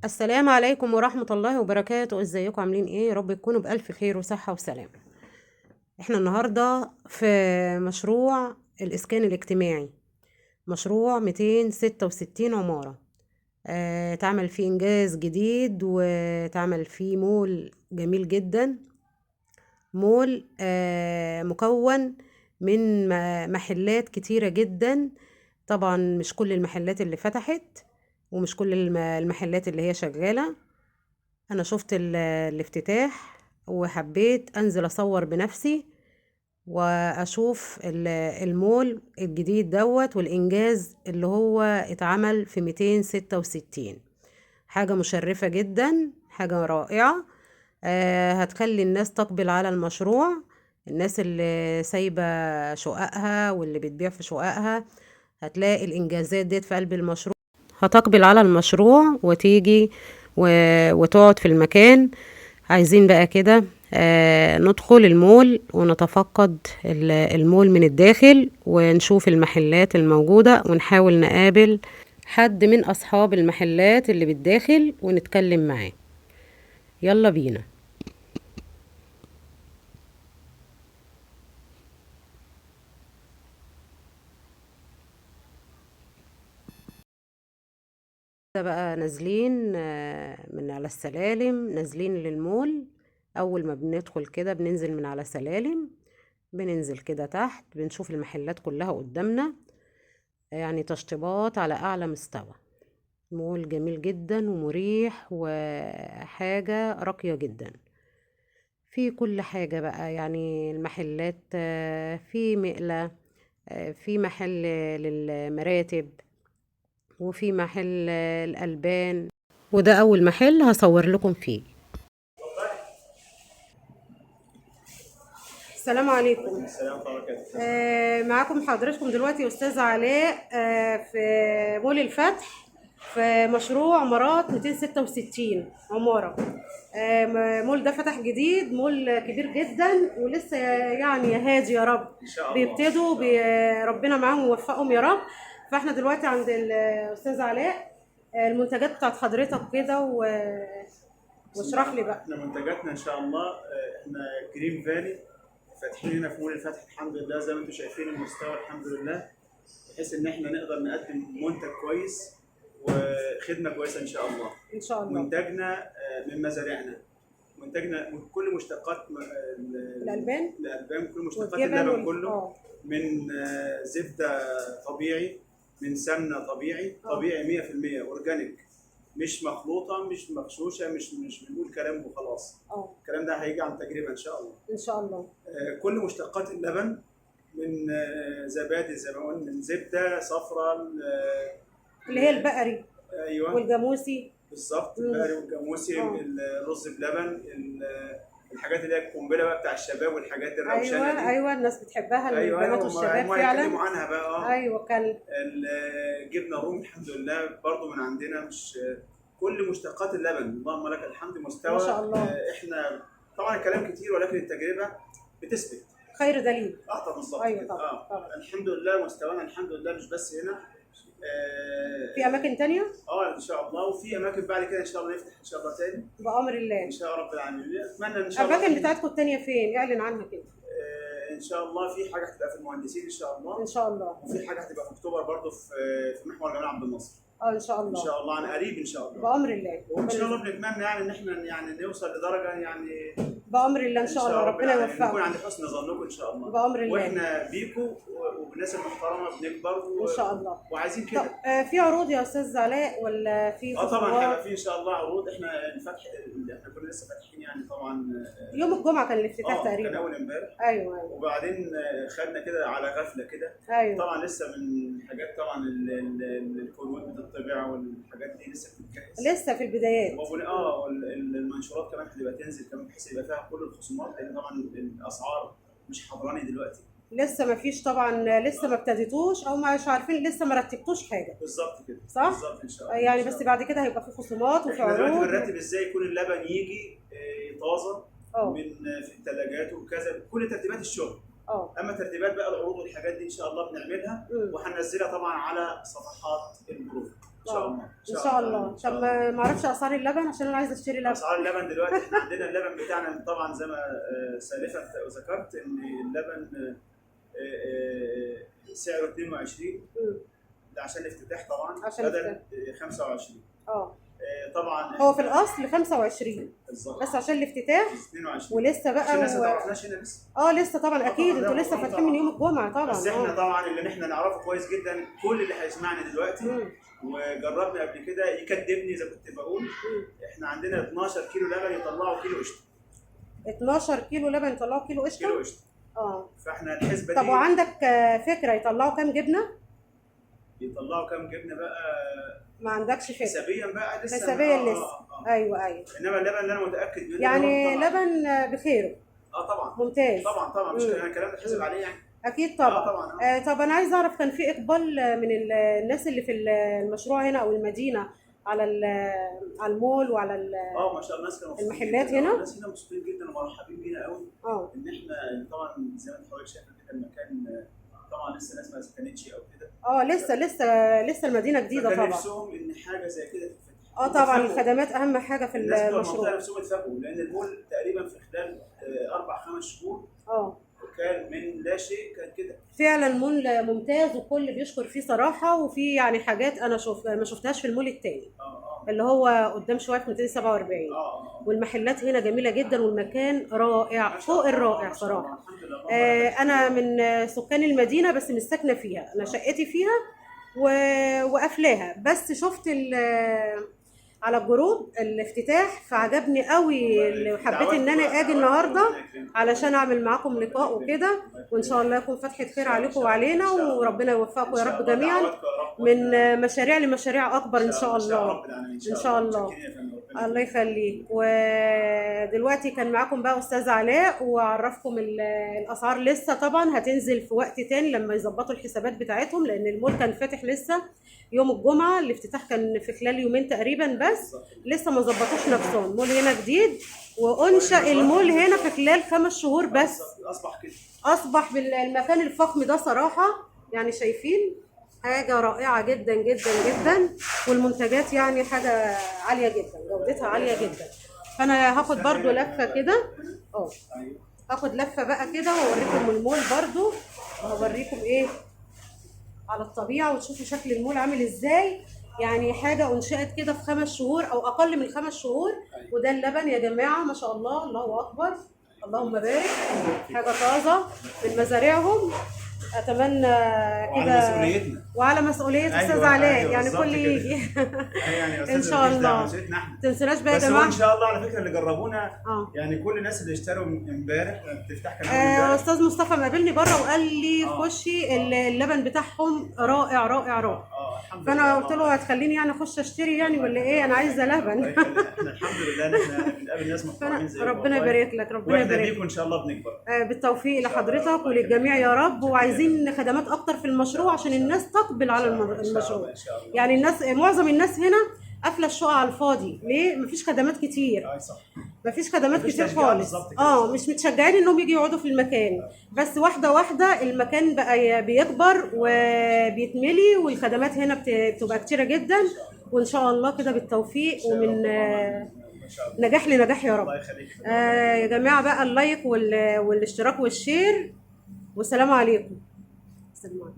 السلام عليكم ورحمة الله وبركاته. ازيكم عاملين ايه؟ يا رب تكونوا بألف خير وصحة وسلام. احنا النهاردة في مشروع الإسكان الاجتماعي، مشروع 266 عمارة. اتعمل فيه إنجاز جديد واتعمل فيه مول جميل جدا. مول مكون من محلات كتيرة جدا. طبعا مش كل المحلات اللي فتحت ومش كل المحلات اللي هي شغالة. أنا شفت الافتتاح وحبيت أنزل أصور بنفسي وأشوف المول الجديد دوت والإنجاز اللي هو اتعمل في 266. حاجة مشرفة جدا، حاجة رائعة. هتخلي الناس تقبل على المشروع. الناس اللي سايبة شققها واللي بتبيع في شققها هتلاقي الإنجازات ديت في قلب المشروع، هتقبل على المشروع وتيجي وتقعد في المكان. عايزين بقى كده ندخل المول ونتفقد المول من الداخل ونشوف المحلات الموجودة ونحاول نقابل حد من أصحاب المحلات اللي بالداخل ونتكلم معاه. يلا بينا. ده بقى نازلين من على السلالم، نازلين للمول. أول ما بندخل كده بننزل من على سلالم، بننزل كده تحت بنشوف المحلات كلها قدامنا، يعني تشطيبات على أعلى مستوى. مول جميل جدا ومريح وحاجة راقية جدا، في كل حاجة بقى. يعني المحلات، في مقلة، في محل للمراتب، وفي محل الألبان، وده أول محل هصور لكم فيه. السلام عليكم. السلام ورحمة الله وبركاته. معاكم حضرتكم دلوقتي أستاذ علاء، في مول الفتح في مشروع عمارات 266 عمارة. مول ده فتح جديد، مول كبير جدا ولسه يعني يا هادي يا رب إن شاء الله. بيبتدوا، ربنا معاهم ويوفقهم يا رب. فاحنا دلوقتي عند الأستاذ علاء، المنتجات بتاعت حضرتك كده واشرح لي بقى. احنا منتجاتنا ان شاء الله، احنا جرين فالي فاتحين هنا في مول الفتح الحمد لله، زي ما انتم شايفين المستوى الحمد لله، بحيث ان احنا نقدر نقدم منتج كويس وخدمه كويسة ان شاء الله. ان شاء الله. منتجنا من مزارعنا، منتجنا من كل مشتقات الألبان؟ الألبان، كل مشتقات والجبن اللبن كله، من زبدة طبيعي، من سمنة طبيعي، طبيعي 100% organic، مش مخلوطة، مش مغشوشة، مش بنقول كلام وخلاص. الكلام ده هيجي عن تجربة إن شاء الله. إن شاء الله. كل مشتقات اللبن من زبادي زي ما قلنا، من زبدة صفراء، اللي هي البقري. أيوة. والجاموسي. بالظبط، البقري والجاموسي، الرز بلبن، الحاجات اللي هي القنبلة بقى بتاع الشباب والحاجات الروشنه دي. ايوه الناس بتحبها، البنات والشباب فعلا يتكلموا عنها بقى. ايوه كان الجبنة الرومي الحمد لله برضو من عندنا، مش كل مشتقات اللبن اللهم لك الحمد مستوى ما شاء الله. احنا طبعا الكلام كتير ولكن التجربة بتثبت خير دليل. طبعا بالظبط. ايوه طبعا. طبعا الحمد لله مستوانا الحمد لله، مش بس هنا، في اماكن تانية ان شاء الله، وفي اماكن بعد كده ان شاء الله نفتح ان شاء الله تاني بامر الله ان شاء رب العالمين. اتمنى ان شاء الله. الاماكن بتاعتكم التانية فين؟ اعلن عنها كده. ان شاء الله في حاجة هتبقى في المهندسين ان شاء الله. ان شاء الله. وفي حاجة هتبقى في اكتوبر برضه في محور جمال عبد الناصر. ان شاء الله. ان شاء الله عن قريب ان شاء الله. بامر الله. وان شاء الله بنتمنى يعني ان احنا يعني نوصل لدرجة يعني بامر الله ان شاء الله، ربنا يوفقكم، نكون عند حسن ظنكم ان شاء الله بامر الله. واحنا بيكم وبالناس المحترمة بنكبر ان شاء الله، وعايزين كده. طب في عروض يا استاذ علاء ولا في؟ طبعا هيبقى في ان شاء الله عروض. احنا الفتح احنا كنا لسه فاتحين يعني طبعا يوم الجمعة كان الافتتاح تقريبا، كان اول امبارح. ايوه. وبعدين خدنا كده على غفلة كده. ايوه. طبعا لسه من حاجات طبعا الكروت بتطبع والحاجات دي لسه بتتجهز، لسه في البدايات. المنشورات كمان هتبقى تنزل كمان بحيث يبقى فيها كل الخصومات، لان طبعا الاسعار مش حضراني دلوقتي، لسه ما فيش طبعا، لسه ما ابتديتوش او مش عارفين، لسه ما رتبتوش حاجة بالظبط كده، صح؟ بالظبط ان شاء الله. يعني بس بعد كده هيبقى في خصومات وفي عروض. احنا دلوقتي بنرتب ازاي يكون اللبن يجي طازة من في الثلاجات وكذا، كل ترتيبات الشغل. اما ترتيبات بقى العروض والحاجات دي ان شاء الله بنعملها وهننزلها طبعا على صفحات ال group. ان شاء الله. ان شاء الله. طب ما اعرفش اسعار اللبن عشان انا عايزه اشتري لبن. اسعار اللبن دلوقتي احنا عندنا اللبن بتاعنا طبعا زي ما سالفا ذكرت ان اللبن سعره 22 ده عشان الافتتاح طبعا، عشان بدل 25. طبعا هو في الاصل 25 بالظبط، بس عشان الافتتاح 22 ولسه بقى عشان الناس ما تعرفناش هنا لسه. لسه طبعا اكيد انتوا لسه فاتحين من يوم الجمعة طبعا. بس احنا طبعا اللي احنا نعرفه كويس جدا، كل اللي هيسمعني دلوقتي وجربنا قبل كده يكذبني اذا كنت بقول، احنا عندنا 12 كيلو لبن يطلعوا كيلو قشطه. 12 كيلو لبن يطلعوا كيلو قشطه؟ كيلو قشطه. فاحنا الحسبة دي. طب وعندك فكرة يطلعوا كام جبنه؟ يطلعوا كام جبنه بقى؟ ما عندكش فكرة حسابيا بقى لسه؟ حسابيا لسه. ايوه. انما اللبن اللي انا متاكد منه يعني لبن بخيره. طبعا ممتاز. طبعا مش الكلام ده اتحسب عليه يعني. اكيد طبعا. طبعا. طب انا عايزه اعرف، كان في اقبال من الناس اللي في المشروع هنا او المدينة على على المول وعلى ما شاء الله الناس كانوا المحلات هنا؟ الناس هنا مبسوطين جدا ومرحبين بينا قوي. ان احنا طبعا زي ما انت حضرتك شايفه كده المكان طبعا لسه الناس ما سكنتش او كده. لسه لسه المدينة جديدة طبعا. نفسهم ان حاجة زي كده تتفتح. طبعا الخدمات اهم حاجة في المشروع. الناس نفسهم اتفاجئوا لان المول تقريبا في خلال 4-5 شهور كان من لا شيء كان كده. فعلا مول ممتاز والكل بيشكر فيه صراحة، وفي يعني حاجات انا ما شفتهاش في المول التاني اللي هو قدام شوية في 247. والمحلات هنا جميلة جدا والمكان رائع فوق الرائع صراحة. انا من سكان المدينة بس مش ساكنة فيها، انا شقتي فيها وقافلاها، بس شفت على الجروب الافتتاح فعجبني قوي، وحبيت ان انا اجي النهارده علشان اعمل معاكم لقاء وكده، وان شاء الله يكون فتحة خير عليكم وعلينا، وربنا يوفقكم يا رب جميعا من مشاريع لمشاريع اكبر ان شاء الله. ان شاء الله. الله يخليك. ودلوقتي كان معاكم بقى استاذ علاء وعرفكم الاسعار، لسه طبعا هتنزل في وقت تاني لما يظبطوا الحسابات بتاعتهم، لان المول كان فاتح لسه يوم الجمعة، الافتتاح كان في خلال يومين تقريبا، بس لسه ما ظبطوش نفسهم. المول هنا جديد وانشأ المول هنا في خلال 5 شهور بس، اصبح كده، اصبح بالمكان الفخم ده صراحة، يعني شايفين حاجة رائعة جدا جدا جدا، والمنتجات يعني حاجة عالية جدا، جودتها عالية جدا. فانا هاخد برضو لفه كده، هاخد لفه بقى كده واوريكم المول برضو، وهوريكم ايه على الطبيعة، وتشوفوا شكل المول عامل ازاي. يعني حاجة انشئت كده في 5 شهور او اقل من 5 شهور. وده اللبن يا جماعة ما شاء الله، الله اكبر، اللهم بارك، حاجة طازة من مزارعهم. اتمنى كده وعلى مسؤوليتنا وعلى مسؤولية استاذ علاء، يعني كل يجي يعني ان شاء الله. ما تنسوناش بقى يا جماعة ان شاء الله. على فكرة اللي جربونا يعني كل الناس اللي اشتروا امبارح الافتتاح كان امبارح، استاذ مصطفى مقابلني بره وقال لي خشي اللبن بتاعهم رائع رائع رائع. فانا قلت له هتخليني يعني اخش اشتري يعني ولا ايه، انا عايزه لبن. احنا الحمد لله ان احنا بنقابل ناس محترمين زيكم، ربنا يبارك لك، ربنا يبارك لك، ان شاء الله بنكبر. بالتوفيق لحضرتك وللجميع يا رب. وعايزين خدمات اكتر في المشروع عشان الناس تقبل على المشروع. يعني الناس، معظم الناس هنا قافله الشقة على الفاضي، ليه؟ مفيش خدمات كتير. مفيش خدمات كتير خالص. مش متشجعين انهم يجوا يقعدوا في المكان، بس واحدة واحدة المكان بقى بيكبر وبيتملي، والخدمات هنا بتبقى كتيرة جدا. وان شاء الله كده بالتوفيق ومن نجاح لنجاح يا رب. يا جماعة بقى ال like والاشتراك وال share، والسلام عليكم. السلام عليكم.